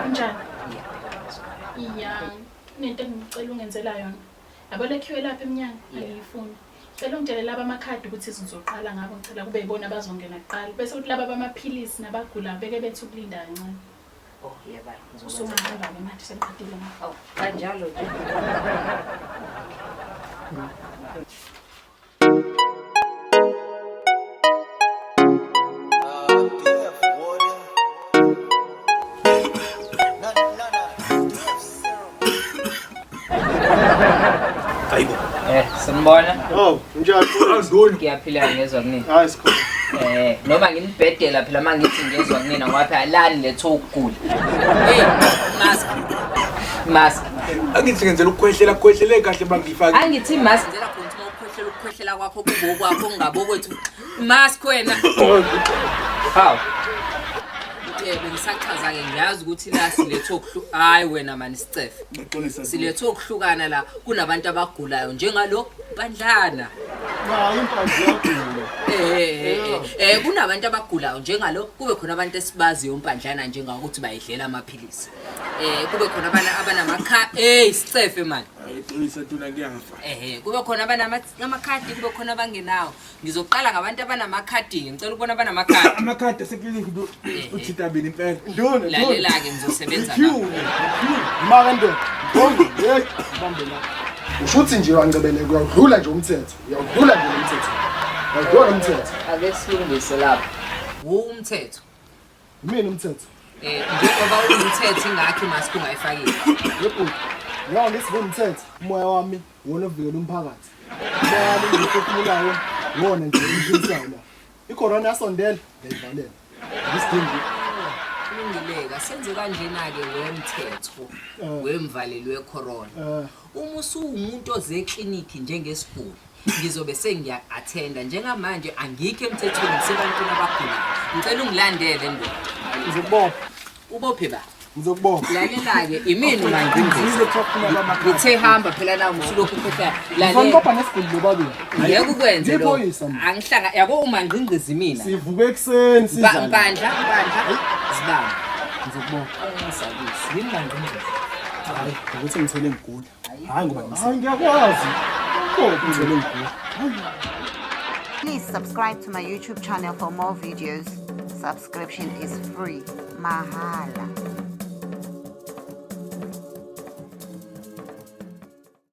Unjani? Ngiyaphila ngizwa. Iya, kunento engicela ungenzela yona. Yabo le queue lapha emnyango angiyifuni. Cela ungitshele laba amakhadi ukuthi sizoqala ngabo ngicela kube yibona abazongena kuqala. Bese kuthi laba bamaphilisi nabagula beke bethi ukulinda kancane. Oh yeba ngizokwenza. Usungahamba-ke manje sengiqedile ngakho. Awu kanjalo nje. Hayibo. Sanibona. Oh, njani? Azoni. Ngiyaphila ngezwa kunina. Hayi sikhona. Noma nginibhedela phela mangithi ngezwa kunina ngoba phela lani letho ukugula. Hey, mask. Mask. Angithi ngenzela ukukhwehlela kukhwehlele kahle bangifake. Angithi mask. Ngenzela khona ukuthi uma ukhwehlela ukukhwehlela kwakho kube okwakho kungabo kwethu. Mask wena. Hawu. Bengisachaza-ke ngiyazi ukuthi la silethe okuhlu hayi wena mani sicefe. Ngixolisa. Silethe okuhlukana la kunabantu abagulayo njengalo bandlana. Hayi impande yagula. Kunabantu abagulayo njengalo kube khona abantu esibaziyo umpandlana njengakuthi bayidlela amaphilisi. Kube khona abana abanamakha sicefe mani. Ngixolisa Ntuna kuyafa. Kube khona abanamakhadi kube khona abangenawo. Ngizoqala ngabantu abanamakhadi ngicela ukubona abanamakhadi. Amakhadi aseklinikhi uthinta mina impela. Nduna, Lalela-ke ngizosebenza la. Maka ndoda. Bonke, hey, bambe la. Usho ukuthi nje wangcebeleka uyawudlula nje umthetho. Uyawudlula nje umthetho. Uyawudlula umthetho. Ake silungise lapha. Wu umthetho. Mina umthetho. Njengoba uwumthetho ingakho imask ungayifakile. Yebo. Njengoba ngithi umthetho, umoya wami wona ovikela umphakathi. Umoya wami engiwuphefumulayo wona nje umphilisayo la. I-corona yasondela, ngiyayivalela. Ngisidingi. Kulungileka senze kanjena-ke wemthetho wemvaleli wecorona. Uma usuwumuntu oze eklinikhi njengesiguli ngizobe sengiya-athenda njengamanje angikho emthethweni ngisebantwini abagulayo. Ngicela ungilandele ndoda. Ngizokubopha. Ubophe ba? Ngizokubopha. Lalela-ke imini mangingqiza. Ngithe hamba phela nawe usulokhu ukhwehlela. Lalela. Ngizonibopha nesiguli bobabili. Ngeke ukwenze lokho. Ngiyiphoyisa mina. Angihlanga yabo uma ngqingqiza mina. Sivuke ekuseni sizala. Mpandla, mpandla. Zibamba. Ngizokubopha. Ungisabisi. Yini mangqingqiza? Hayi, ukuthi ngithole ngigula. Hayi ngoba ngisi. Ngiyakwazi. Ngithole ngigula. Please subscribe to my YouTube channel for more videos. Subscription is free. Mahala.